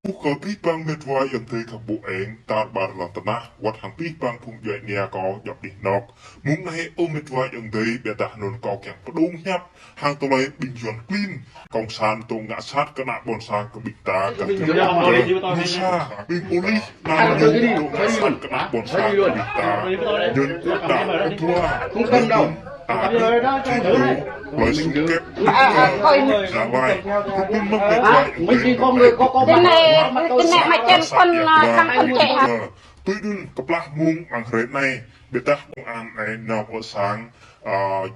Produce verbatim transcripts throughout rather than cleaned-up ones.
Ƀuh kơ abih bang met wa ayŏng adơi khăp ƀu eng, tar ƀar lŏn tơnah, wơ̆t hăng abih bang phung djuai ania kâo djŏp anih anŏk. Mông anai ơ met wa ayŏng adơi, ƀiădah anŭn kâo kiăng pơdŏng hiăp hăng tơlơi ƀing Yuan klin, kông san tŏ ngă sat kơ ană ƀôn sang kơ ƀing ta, kơ ƀing ta, kơ ƀing pôlis, anŭn ñu tŏ ngă sat kơ ană ƀôn sang kơ ƀing ta. Yuan klin đa tua, anŭn ta, či ñu, tơlơi sung kĕp, Gia Lai. Hrup anŭn mơ̆n met wa ayŏng adơi, tơnĕ, tơnĕ mă čem kŏn, sang kŏn čĕ hă. Tui anŭn kơplah mông amăng hrơi anai, ƀiădah kông an anai nao pơ sang, a,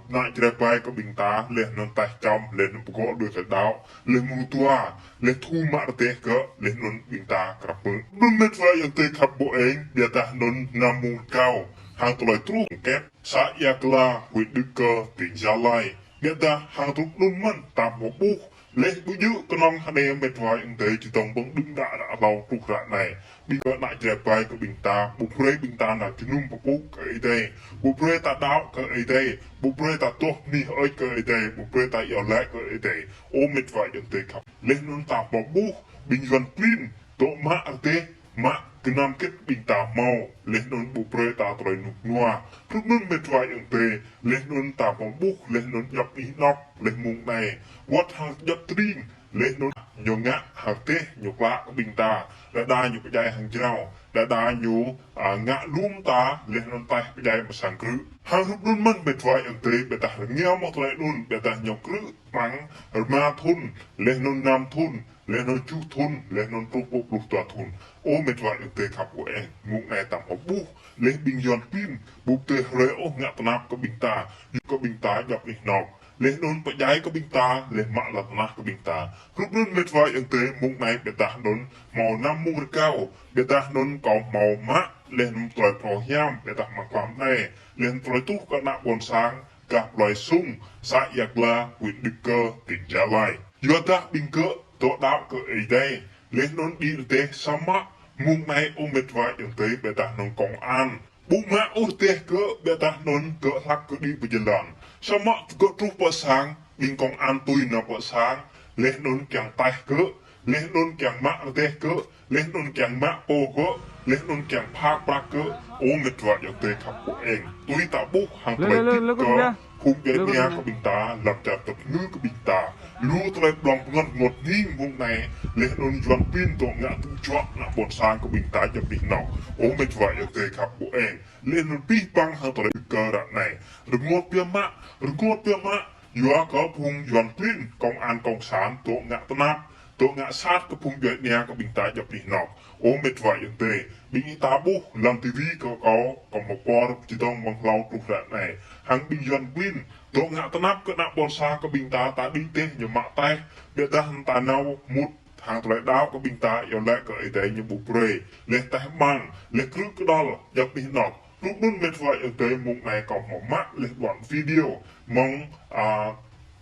ană Jrai ƀai kơ ƀing ta, laih anŭn taih čăm, laih anŭn pơgŏ đuaĭ kơ đaŏ, laih mơ̆ng tua, laih thu mă rơdêh gơ̆, laih anŭn ƀing ta krăp mơ̆n. Anŭn met wa ayŏng adơi khăp ƀu eng, ƀiădah anŭn năm mông rơkâo, hăng tơlơi truh kĕp, să Ia Kla, huyện Đức Cơ, tỉnh Gia Lai. Ƀiădah hăng truh anŭn mơ̆n, ta hmâo ƀuh, laih ƀu djơ̆ kơnơ̆ng hơnai met wa ayŏng adơi, či tŏng ƀơ̆ng đưm đă ră hlâo truh ră anai. Ƀing kơ ană Jrai ƀai kơ ƀing ta, ƀu brơi ƀing ta nao jơnum pơpŭ kơ Ơi Adai. Ƀu brơi ta đaŏ kơ Ơi Adai. Ƀu brơi ta tuh anih hơơč kơ Ơi Adai. Ƀu brơi ta iâu laĭ kơ Ơi Adai. Ơ met wa ayŏng adơi khăp. Laih anŭn ta hmâo ƀuh, ƀing Yuan klin, tŏ mă rơdêh, mă gơnam kĕt ƀing ta hmâo, laih anŭn ƀu brơi ta tơlơi rơnŭk rơnua. Hrup anŭn met wa ayŏng adơi, laih anŭn ta hmâo ƀuh, laih anŭn djŏp anih anŏk, laih mông anai. Wơ̆t hăng djŏp tơring, laih anŭn ñu ngă hăng rơdêh, ñu klă kơ ƀing ta. Đơđa ñu pơdjai hăng jrao, đơđa ñu, a, ngă lŏm ta, laih anŭn taih pơdjai mơ̆ng sang krư̆. Hăng hrup anŭn mơ̆n met wa ayŏng adơi, ƀiădah rơngiao mơ̆ng tơlơi anŭn, ƀiădah ñu krư̆ amăng rơma thŭn, laih anŭn năm thŭn, laih anŭn tơjuh thŭn, laih anŭn truh pluh dua thŭn. Ơ met wa ayŏng adơi khăp ƀu eng, mông anai ta hmâo ƀuh, laih ƀing Yuan klin, ƀu tơlơi ôh ngă tơnap kơ ƀing ta, kơ ƀing ta djŏp anih anŏk. Laih anŭn pơdjai kơ ƀing ta, laih mă lŏn tơnah kơ ƀing ta. Hrup anŭn met wa ayŏng adơi, mông anai ƀiădah anŭn hmâo năm mông rơkâo, ƀiădah anŭn kâo hmâo mă, laih anŭn tơlơi phrâo hiam, ƀiădah amăng klăm anai, laih anŭn tơlơi truh kơ ană ƀôn sang, gah plơi Sung, să Ia Kla, huyện Đức Cơ, tỉnh Gia Lai. Yua dah ƀing gơ̆ dŏ đaŏ kơ Ơi Adai, laih anŭn đĭ rơdêh samơ̆ mông anai ơ met wa ayŏng adơi ƀiădah anŭn kông an. Ƀu mă ôh rơdêh gơ̆ ƀiădah anŭn gơ̆ hlăk kơ đĭ pơ jơlan. Samơ̆ gơ̆ truh pơ sang, ƀing kông an tui nao pơ sang, laih anŭn kiăng taih gơ̆, laih anŭn kiăng mă rơdêh gơ̆, laih anŭn kiăng mă pô gơ̆, laih anŭn kiăng pha prăk gơ̆, ơ met wa ayŏng adơi khăp ƀu eng. Tui ta ƀuh hăng tơlơi tip kơ phung djuai ania kơ ƀing ta lăm čar tơpơngư kơ ƀing ta. Lu tơlơi blŏng pơngŏt rơngot hning mông anai, laih anŭn Yuan klin dŏ ngă tŭ juă ană ƀôn sang kơ ƀing ta djŏp anih anŏk. Ơ met wa ayŏng adơi khăp ƀu eng. Laih anŭn abih bang hăng tơlơi kơ ră anai. Rơngot biă mă, rơngot biă mă, yua kơ phung Yuan klin, kông an kông san, dŏ ngă tơnap, dŏ ngă sat kơ phung djuai ania kơ ƀing ta djŏp anih anŏk. Ơ met wa ayŏng adơi, ƀing ih ta ƀuh lăm tivi kơ kâo, kâo hmâo pơr či tŏng amăng hlâo truh ră anai. Hăng ƀing Yuan klin, dŏ ngă tơnap kơ ană ƀôn sang kơ ƀing ta, ta đĭ rơdêh ñu mă taih, ƀiădah ta nao mŭt hăng tơlơi đaŏ kơ ƀing ta, iâu laĭ kơ Ơi Adai ñu ƀu brơi, laih taih amăng, laih krư̆ kơđŏl, djŏp anih anŏk. Hrup anŭn met wa ayŏng adơi mông anai kâo hmâo mă laih đoạn video mơ̆ng, a,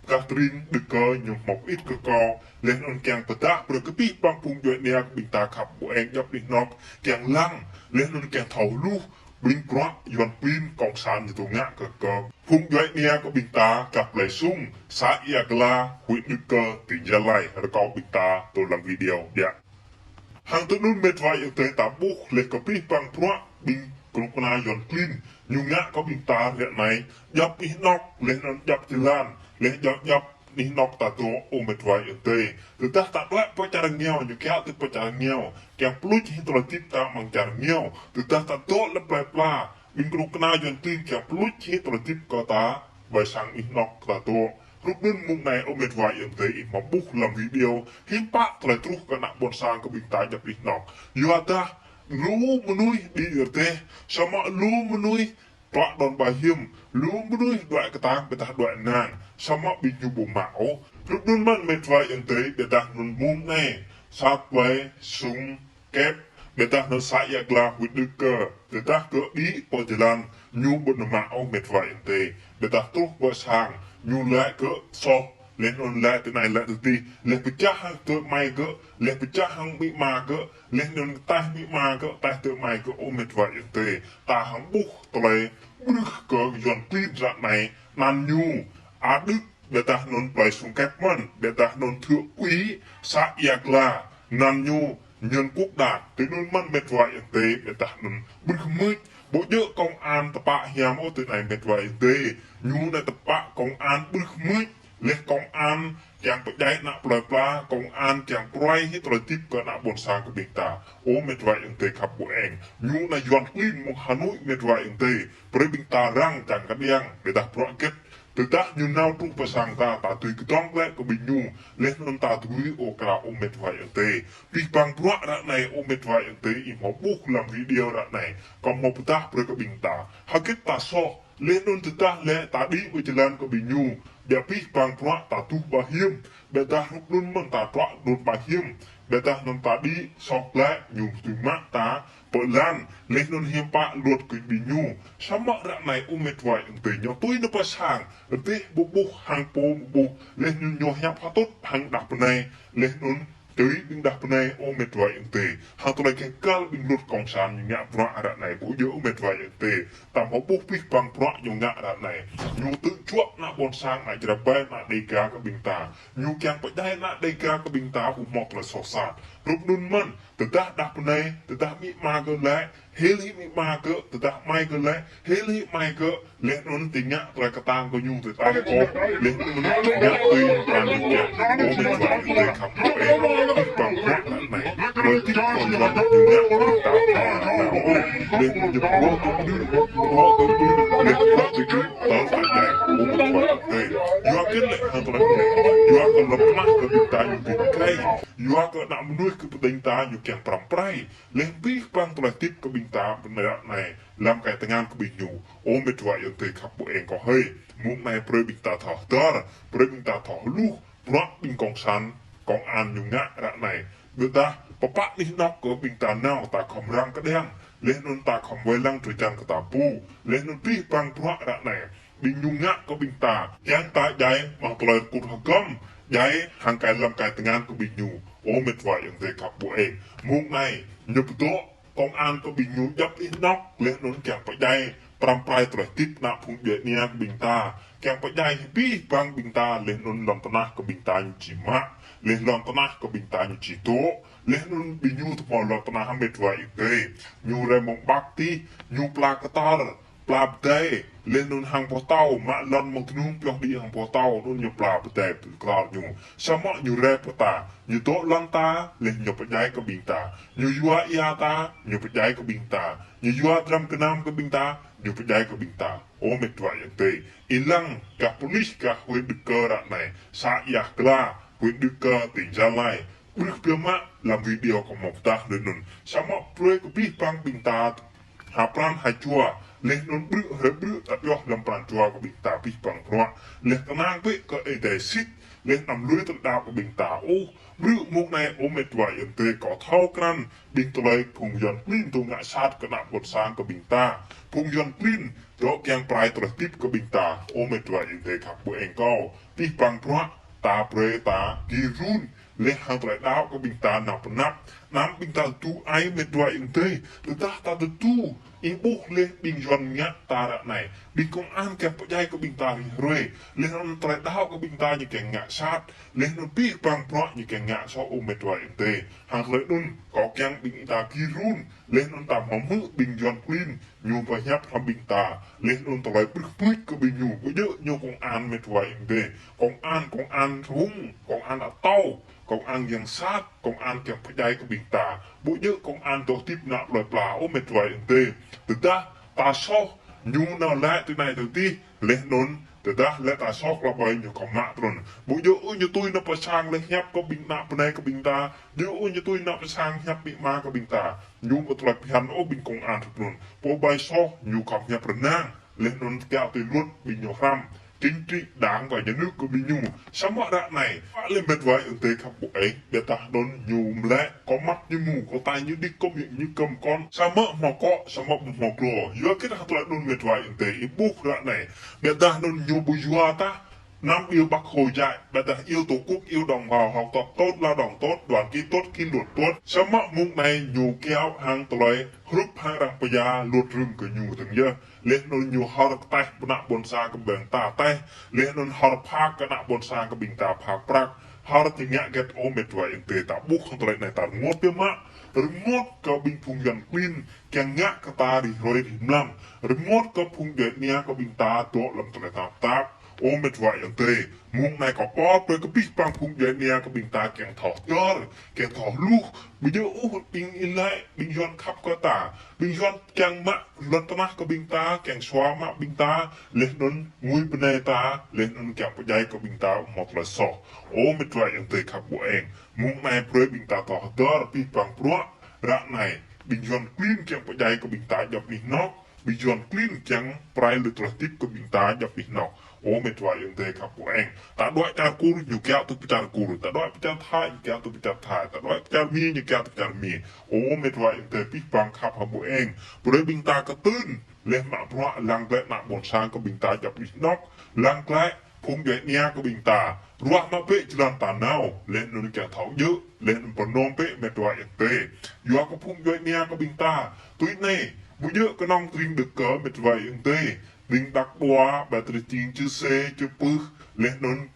gah tơring Đức Cơ ñu hmâo pơit kơ kâo, laih anŭn kiăng pơdah brơi kơ abih bang phung djuai ania kơ ƀing ta khăp ƀu eng djŏp anih anŏk, kiăng lăng, laih anŭn kiăng thâo hluh, ƀing bruă Yuan klin kông san ñu dŏ ngă kơ kơ phung djuai ania kơ ƀing ta gah plơi Sung, să Ia Kla, huyện Đức Cơ, tỉnh Gia Lai, rơkâo ƀing ta tui lăng video biă. Hăng tui anŭn met wa ayŏng adơi ta ƀuh laih kơ abih bang bruă ƀing kơnuk kơna Yuan klin ñu ngă kơ ƀing ta ră anai, djŏp anih anŏk, laih anŭn djŏp jơlan, laih djŏp djŏp anih anŏk ta dŏ ơ met wa ayŏng adơi. Tơdah ta đuaĭ pơ čar rơngiao, ñu kiaŏ tui pơ čar rơngiao, kiăng pơluč hĭ tơlơi tip ta amăng čar rơngiao. Tơdah ta dŏ lăm plơi pla, ƀing kơnuk kơna Yuan klin kiăng pơluč hĭ tơlơi tip kơ ta, ƀơi sang anih anŏk ta dŏ. Hrup anŭn mông anai ơ met wa ayŏng adơi ih hmâo ƀuh lăm video, hiư̆m pă tơlơi truh kơ ană ƀôn sang kơ ƀing ta djŏp anih anŏk. Yua dah lu mơnuih đĭ rơdêh, samơ̆ lu mơnuih pă đon ba hiam, lu mơnuih đuaĭ kơtang ƀiădah đuaĭ nang, samơ̆ ƀing ñu ƀu mă ôh. Hrup anŭn mơ̆n met wa ayŏng adơi, ƀiădah anŭn mông anai, sa plơi Sung kĕp, ƀiădah anŭn să Ia Kla huyện Đức Cơ, tơdah gơ̆ đĭ pơ jơlan, ñu ƀu nao mă ôh met wa ayŏng adơi. Ƀiădah truh pơ sang, ñu laĭ gơ̆ soh, laih anŭn laĭ tui anai laĭ tui adih, laih pơčah hăng adơi amai gơ̆, laih pơčah hăng amĭ ama gơ̆, laih anŭn taih amĭ ama gơ̆, taih adơi amai gơ̆, ơ met wa ayŏng adơi. Ta hmâo ƀuh tơlơi ƀrưh kơ Yuan klin ră anai, anăn ñu, a Đức, ƀiădah anŭn plơi Sung kĕp mơ̆n, ƀiădah anŭn thượng úy să Ia Kla, anăn ñu, Nhân quốc đảng, tui anŭn mơ̆n mĕt wa ayŏng adơi, ƀiădah anŭn ƀrưh mưč, ƀu djơ̆ công an tơpă hiam ôh tui anai mĕt wa ayŏng adơi. Ñu anai tơpă công an ƀrưh mưč, laih công an kiăng pơdjai ană plơi pla, công an kiăng pơrai hĭ tơlơi hơdip kơ ană ƀôn sang kơ ƀing ta. Ơ mĕt wa ayŏng adơi khăp ƀu eng. Ñu anai Yuan klin mơ̆ng Hà Nội mĕt wa ayŏng adơi. Brơi ƀing ta răng čang kơđiăng, ƀiădah bruă hơget. Tơdah ñu nao truh pơ sang ta, ta tui kơdŏng glaĭ kơ ƀing ñu, laih anŭn ta tui ôh kơ ơ mĕt wa ayŏng adơi. Abih bang bruă ră anai ơ mĕt wa ayŏng adơi, ih hmâo ƀuh lăm video ră anai, kâo hmâo pơdah brơi kơ ƀing ta. Hơget ta soh, laih anŭn tơdah lĕ ta đĭ ƀơi jơlan kơ ƀing ñu, ƀiă abih bang bruă ta tuh ƀa hiam, ƀiădah hrup anŭn mơ̆n ta truă anŭn ƀa hiam, ƀiădah anŭn ta đĭ soh glaĭ ñu tui mă ta, pơ lan, laih anŭn hiam pă luăt kơ ƀing ñu. Samơ̆ ră anai ơ mĕt wa ayŏng adơi ñu tui nao pơ sang, rơdêh ƀu ƀuh hăng pô ƀu ƀuh, laih anŭn ñu hiăp hơtŭt hăng đah bơnai, laih anŭn tui ƀing đah bơnai ơ mĕt wa ayŏng adơi. Hăng tơlơi kơ kal ƀing luăt kông san ñu ngă bruă ră anai ƀu djơ̆ ơ mĕt wa ayŏng adơi. Ta hmâo ƀuh abih bang bruă ñu ngă ră anai. Ñu tŭ juă ană ƀôn sang, ană Jrai ƀai, ană Đêga kơ ƀing ta. Ñu kiăng pơdjai ană Đêga kơ ƀing ta ƀu hmâo tơlơi soh sat. Hrup anŭn mơ̆n, tơdah đah bơnai, tơdah amĭ ama gơ̆ laĭ, hil hĭ amĭ ama gơ̆, tơdah amai gơ̆ laĭ, hil hĭ amai gơ̆, laih anŭn tơña tơlơi kơtang kơ ñu tơtang kơ, laih anŭn tơña tui pran jua. Ơ mĕt wa ayŏng adơi khăp ƀu eng, abih bang bruă ră anai. Tơlơi hơdip kơ Yuan ñu ngă kơ ƀing ta ta nao ôh, laih anŭn ñu pơƀuh kơ ƀing, pơƀuh kơ ƀing, laih anŭn ƀing tơl ta djai. Ơ mĕt wa ayŏng adơi. Yua kơ lĕ hăng tơlơi anŭn, yua kơ lŏn tơnah kơ ƀing ta ñu ƀing kai. Yua kơ ană mơnuih kơ pơding ta ñu kiăng pơrăm pơrai. Laih abih bang tơlơi hơdip kơ ƀing ta ƀơi ră anai, lăm kai tơngan kơ ƀing ñu. Ơ mĕt wa ayŏng adơi khăp ƀu eng kâo hơi. Mông anai brơi ƀing ta thâo hơdơr, brơi ƀing ta thâo hluh, bruă ƀing kông san, kông an ñu ngă ră anai. Ƀiădah, pơpă anih anŏk kơ ƀing ta nao ta khŏm răng kơđiăng, laih anŭn ta khŏm wai lăng drơi jan kơ ta pô, laih anŭn abih bang bruă ră anai. Ƀing ñu ngă kơ ƀing ta, kiăng ta djai mă tơlơi kŭt hơgŏm, djai hăng kai lăm kai tơngan kơ ƀing ñu. Ơ mĕt wa ayŏng adơi khăp ƀu eng. Mông anai, ñu pơdŏ, kông an kơ ƀing ñu djŏp anih anŏk, laih anŭn kiăng pơdjai, pơrăm pơrai tơlơi hơdip ană phung djuai ania kơ ƀing ta, kiăng pơdjai abih bang ƀing ta, laih anŭn lŏn tơnah kơ ƀing ta ñu či mă, laih lŏn tơnah kơ ƀing ta ñu či dŏ, laih anŭn ƀing ñu tơpă lŏn tơnah mĕt wa ayŏng adơi. Ñu rai mơ̆ng Bắc tih, ñu pla kơtar, pla pơdai, laih anŭn hăng boh tâo, mă lŏn mơ̆ng tơnung pioh đĭ hăng boh tâo, anŭn ñu pla pơdai pơkơtar ñu. Samơ̆ ñu rai pơ ta, ñu dŏ lŏn ta, laih ñu pơdjai kơ ƀing ta. Ñu yua ia ta, ñu pơdjai kơ ƀing ta. Ñu yua dram gơnam kơ ƀing ta, ñu pơdjai kơ ƀing ta. Ơ mĕt wa ayŏng adơi. Ih lăng, gah pôlis, gah huyện Đức Cơ ră anai, să Ia Kla, huyện Đức Cơ, tỉnh Gia Lai. Ƀrưh biă mă lăm video kâo hmâo pơdah laih anŭn. Samơ̆ brơi kơ abih bang ƀing ta ha pran ha jua, laih anŭn ƀrưh hrơi ƀrưh ta pioh lăm pran jua kơ ƀing ta abih bang bruă. Laih kơnang bĕ kơ Ơi Adai sĭt, laih anăm lui tơlơi đaŏ kơ ƀing ta ôh. Ƀrưh mông anai ơ mĕt wa ayŏng adơi kâo thâo krăn, ƀing tơlơi phung Yuan klin tŭ ngă sat kơ ană ƀôn sang kơ ƀing ta. Phung Yuan klin dŏ kiăng pơrai tơlơi hơdip kơ ƀing ta, ơ mĕt wa ayŏng adơi khăp ƀu eng kâo. Abih bang bruă, ta brơi ta gir run, laih hăng tơlơi đaŏ kơ ƀing ta nao pơ anăp. Anăm ƀing ta tŭ ai mĕt wa ayŏng adơi, tơdah ta tŭ, ih ƀuh laih ƀing Yuan ngă ta ră anai. Ƀing kông an kiăng pơdjai kơ ƀing ta rĭm hrơi, laih anŭn tơlơi đaŏ kơ ƀing ta ñu kiăng ngă sat, laih anŭn abih bang bruă ñu kiăng ngă soh ơ mĕt wa ayŏng adơi. Hăng tơlơi anŭn, kâo kiăng ƀing ta gir run, laih anŭn ta hmâo hmư̆ ƀing Yuan klin, ñu pơhiăp hăng ƀing ta, laih anŭn tơlơi ƀrưh pưč kơ ƀing ñu, ƀu djơ̆ ñu kông an mĕt wa ayŏng adơi. Kông an, kông an hung, kông an atâo, kông an yang sat, kông an kiăng pơdjai kơ ƀing ta. Ƀu djơ̆ kông an dŏ hơdip ană plơi pla ơ mĕt wa ayŏng adơi. Tơdah ta soh, ñu nao laĭ tui anai tui adih, laih anŭn, tơdah lĕ ta soh klă ƀai ñu khŏm mă trŭn. Ƀu djơ̆ ôh ñu tui nao pơ sang laih hiăp kơ ƀing ană bơnai kơ ƀing ta. Djơ̆ ôh ñu tui nao pơ sang hiăp amĭ ama kơ ƀing ta. Ñu ƀu tơlơi phiăn ôh ƀing kông an trŭn. Pô ƀai soh, ñu khŏm hiăp rơnang. Laih anŭn kiaŏ tui luật ƀing ñu hrăm. Chính trị đảng và nhà nước kơ ƀing ñu. Samơ̆ ră anai, pă lĕ mĕt wa ayŏng adơi khăp ƀu eng, ƀiădah anŭn ñu mlĕ, kơ măt ñu mu, kơ tai ñu đĭ kơm ñu kơm kŏn. Samơ̆ hmâo akŏ, samơ̆ ƀu hmâo glô. Yua kơ hơget tơlơi anŭn mĕt wa ayŏng adơi, ih ƀuh ră anai. Ƀiădah anŭn ñu ƀu yua tah, anăm ƀiă Bác Hồ dạy, ƀiădah yêu Tổ quốc, yêu đồng bào, học tập tốt, lao động tốt, đoàn kết tốt, kỷ luật tốt. Samơ̆ mông anai ñu kiaŏ hăng tơlơi, hrup hăng arăng pơya luật rừng kơ ñu tơ̆ng yơh. Laih anŭn ñu hor kơ taih pơ ană ƀôn sang kơ ƀing ta taih. Laih anŭn hor phak kơ ană ƀôn sang kơ ƀing ta phak prăk. Hơr tơngia gĕt ơ mĕt wa ayŏng adơi, ta ƀuh hăng tơlơi anai ta rơngot biă mă. Rơngot kơ ƀing phung Yuan klin kiăng ngă kơ ta rĭm hrơi rĭm mlam. Rơngot kơ phung djuai ania kơ ƀing ta dŏ lăm tơlơi tơnap tap. Ơ mĕt wa ayŏng adơi, mông anai kâo pơhiăp brơi kơ abih bang phung djuai ania kơ ƀing ta kiăng thâo hơdơr, kiăng thâo hluh. Ƀu djơ̆ ôh ƀing ih lĕ, ƀing Yuan khăp kơ ta, ƀing Yuan kiăng mă lŏn tơnah kơ ƀing ta, kiăng sua mă ƀing ta, laih anŭn ngui bơnai ta, laih anŭn kiăng pơdjai kơ ƀing ta hmâo tơlơi soh. Ơ mĕt wa ayŏng adơi khăp ƀu eng, mông anai brơi ƀing ta thâo hơdơr abih bang bruă ră anai. Ƀing Yuan klin kiăng pơdjai kơ ƀing ta djŏp anih anŏk. Ƀing Yuan klin kiăng pơrai lŏn tơlơi hơdip kơ ƀing ta djŏp anih anŏk. Ơ mĕt wa ayŏng adơi khăp ƀu eng, ta đuaĭ čar Kur ñu kiaŏ tui pơ čar Kur, ta đuaĭ pơ čar Thai ñu kiaŏ tui pơ čar Thai, ta đuaĭ pơ čar Mi ñu kiaŏ tui pơ čar Mi. Ơ mĕt wa ayŏng adơi abih bang khăp hăng ƀu eng, brơi ƀing ta kơtưn, laih mă bruă lăng glaĭ ană ƀôn sang kơ ƀing ta djŏp anih anŏk, lăng glaĭ phung djuai ania kơ ƀing ta ruah mă bĕ jơlan ta nao, laih anŭn kiăng thâo djơ̆, laih anŭn pơnŏm bĕ mĕt wa ayŏng adơi. Yua kơ phung djuai ania kơ ƀing ta tui anai, ƀu djơ̆ kơnơ̆ng tơring Đức Cơ mĕt wa ayŏng adơi, tơring Dak Đua, ƀơi tơring Čư̆ Sê, Čư̆ Pưh, laih anŭn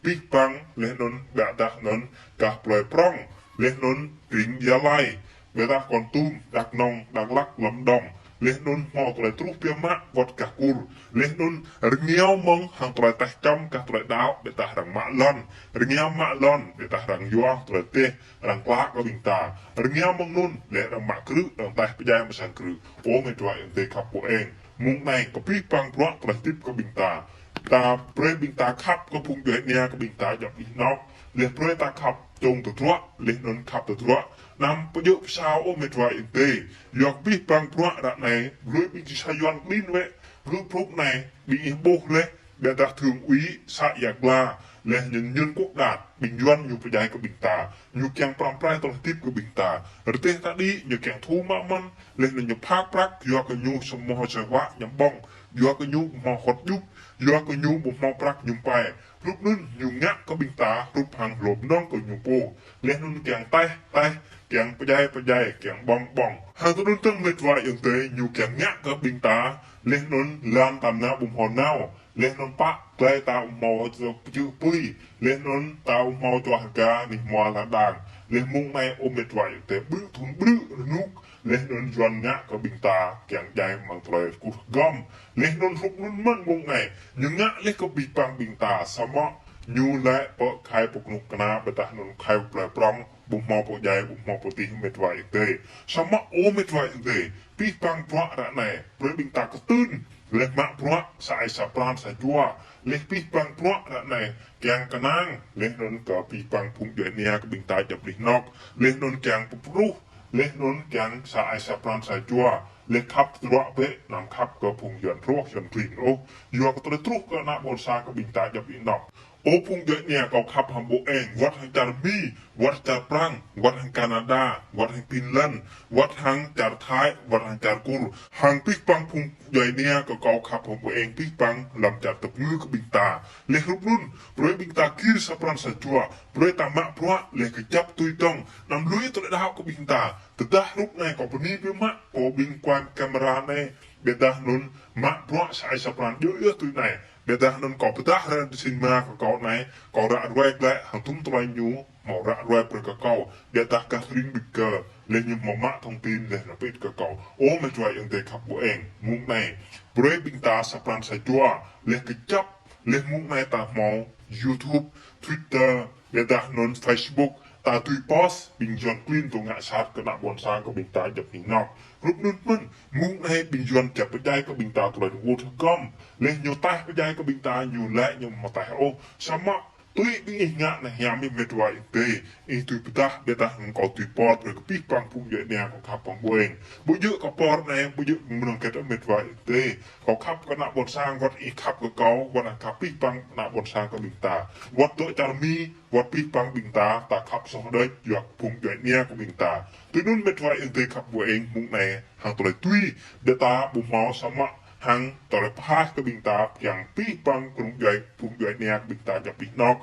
abih bang, laih anŭn ƀôdah anŭn gah plơi prŏng, laih anŭn tơring Gia Lai, ƀôdah Kon Tum, Dak Nông, Dak Lak, Lâm Đồng, laih anŭn hmâo tơlơi truh biă mă wơ̆t gah Kur, laih anŭn rơngiao mơ̆ng hăng tơlơi taih čăm gah tơlơi đaŏ, ƀôdah arăng mă lŏn, rơngiao mă lŏn, ƀôdah arăng yua tơlơi teh, arăng klă kơ ƀing ta, rơngiao mơ̆ng anŭn, laih arăng mă krư̆, arăng taih pơdjai mơ̆ng sang krư̆. Ơ mĕt wa ayŏng adơi khăp ƀu eng, mông anai kơ abih bang bruă tơlơi hơdip kơ ƀing ta. Ta brơi ƀing ta khăp kơ phung djuai ania kơ ƀing ta djŏp anih anŏk. Laih brơi ta khăp čŏng tơdruă, laih anŭn khăp tơdruă. Anăm pơjơ̆ pơsao ơ mĕt wa ayŏng adơi. Yua kơ abih bang bruă ră anai, brơi ƀing či sa Yuan klin wĕ. Rup rup anai, ƀing ih ƀuh laih, ƀôdah thượng úy, xã Ia Gla, laih anŭn Nguyễn Quốc Đạt, ƀing Yuan ñu pơdjai kơ ƀing ta. Ñu kiăng pơrăm pơrai tơlơi hơdip kơ ƀing ta. Rơdêh ta đĭ, ñu kiăng thu mă mơ̆n, laih anŭn ñu phak prăk, yua kơ ñu sơmơ̆ sơwă ñăm ƀơ̆ng, yua kơ ñu ƀu hmâo hơ̆t djŭp, yua kơ ñu ƀu hmâo prăk ñŭm pai. Rup anŭn ñu ngă kơ ƀing ta, rup hăng hlô mơnơ̆ng kơ ñu pô. Laih anŭn kiăng taih, taih, kiăng pơdjai, pơdjai, kiăng ƀơ̆ng, ƀơ̆ng. Hăng tơdơi anŭn tơ̆ng mĕt wa ayŏng adơi, ñu kiăng ngă kơ ƀing ta, laih anŭn lăm ta nao ƀu hmâo nao. Laih anŭn pă, glaĭ ta ƀu hmâo čơkă pơjơ̆ apui. Laih anŭn ta ƀu hmâo čuah hơga anih hmua lŏn đang. Laih mông anai ơ mĕt wa ayŏng adơi ƀrư̆ thŭn ƀrư̆ rơnŭk. Laih anŭn Yuan ngă kơ ƀing ta kiăng djai amăng tơlơi kơkuh hơgŏm. Laih anŭn rup anŭn mơ̆n mông anai. Ñu ngă laih kơ abih bang ƀing ta samơ̆ ñu lĕ pơ khai pơ kơnuk kơna ƀôdah anŭn khai pơ plơi prŏng. Ƀu hmâo pô djai, ƀu hmâo pô tih mĕt wa ayŏng adơi. Samơ̆ ơ mĕt wa ayŏng adơi, abih bang bruă ră anai, brơi ƀing ta kơtưn, laih mă bruă, sa ai sa pran sa jua, laih abih bang bruă ră anai, kiăng kơnang, laih anŭn kơ abih bang phung djuai ania kơ ƀing ta djŏp anih anŏk, laih anŭn kiăng pơpruh, laih anŭn kiăng sa ai sa pran sa jua, laih khăp tơdruă bĕ, anăm khăp kơ phung Yuan rŏh Yuan klin ôh, yua kơ tơlơi truh kơ ană ƀôn sang kơ ƀing ta djŏp anih anŏk. Ơ phung djuai ania kâo khăp hăng ƀu eng, wơ̆t hăng čar Mi, wơ̆t čar Prăng, wơ̆t hăng Canada, wơ̆t hăng Finland, wơ̆t hăng čar Thai, wơ̆t hăng čar Kur, hăng abih bang phung djuai ania kơ kâo khăp hăng ƀu eng abih bang lăm čar tơpơngư kơ ƀing ta. Laih rup anŭn, brơi ƀing ta gir sa pran sa jua, brơi ta mă bruă, laih kơjăp tui tŏng, anăm lui tơlơi đaŏ kơ ƀing ta. Tơdah rup anai kâo bơni biă mă, kơ ƀing kuai kamera anai, ƀôdah anŭn mă bruă sa ai sa pran djơ̆ yơh tui anai. Ƀôdah anŭn kâo pơdah rai tơ sinema kơ kâo anai, kâo ră ruai glaĭ hăng tŭm tơlơi ñu hmâo ră ruai brơi kơ kâo. Ƀôdah gah tơring Đức Cơ, laih ñu hmâo mă thông tin laih anŭn pit kơ kâo. Ơ mĕt wa ayŏng adơi khăp ƀu eng, mông anai, brơi ƀing ta sa pran sa jua, laih kơjăp, laih mông anai ta hmâo YouTube, Twitter, ƀôdah anŭn Facebook, ta tui post, ƀing Yuan klin tŭ ngă sat kơ ană ƀôn sang kơ ƀing ta djŏp anih anŏk. Rup anŭn mơ̆n, mông anai ƀing Yuan kiăng pơdjai kơ ƀing ta tơlơi rơngot hơgŏm. Laih ñu taih pơdjai kơ ƀing ta, ñu lĕ ñu ƀu taih ôh. Samơ̆ tui ƀing ih ngă anai hiam ih mĕt wa ayŏng adơi. Ih tui pơdah ƀôdah anŭn kâo tui post brơi kơ abih bang phung djuai ania kâo khăp hăng ƀu eng. Ƀu djơ̆ kâo post anai, ƀu djơ̆ mơnơ̆ng kĕt ơ mĕt wa ayŏng adơi. Kâo khăp kơ ană ƀôn sang, wơ̆t ih khăp kơ kâo, wơ̆t hăng khăp abih bang ană ƀôn sang kơ ƀing ta. Wơ̆t dŏ čar Mi, wơ̆t abih bang ƀing ta, ta khăp soh đôč, yua kơ phung djuai ania kơ ƀing ta. Tui anŭn mĕt wa ayŏng adơi khăp ƀu eng mông anai, hăng tơlơi tui, ƀôdah ta ƀu hmâo samơ̆, hăng tơlơi pơhaih kơ ƀing ta, kiăng abih bang kơnung djuai, phung djuai ania kơ ƀing ta djŏp anih anŏk,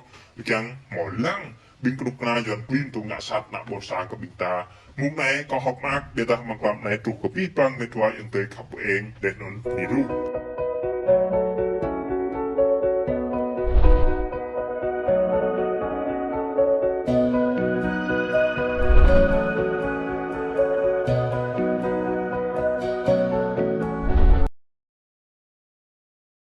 kiăng hmâo lăng, ƀing kơnuk kơna Yuan klin tŭ ngă sat ană ƀôn sang kơ ƀing ta. Mông anai kâo hơ̆k mơak, ƀôdah amăng mlam anai truh kơ abih bang mĕt wa ayŏng adơi khăp ƀu eng, laih anŭn bơni ruh.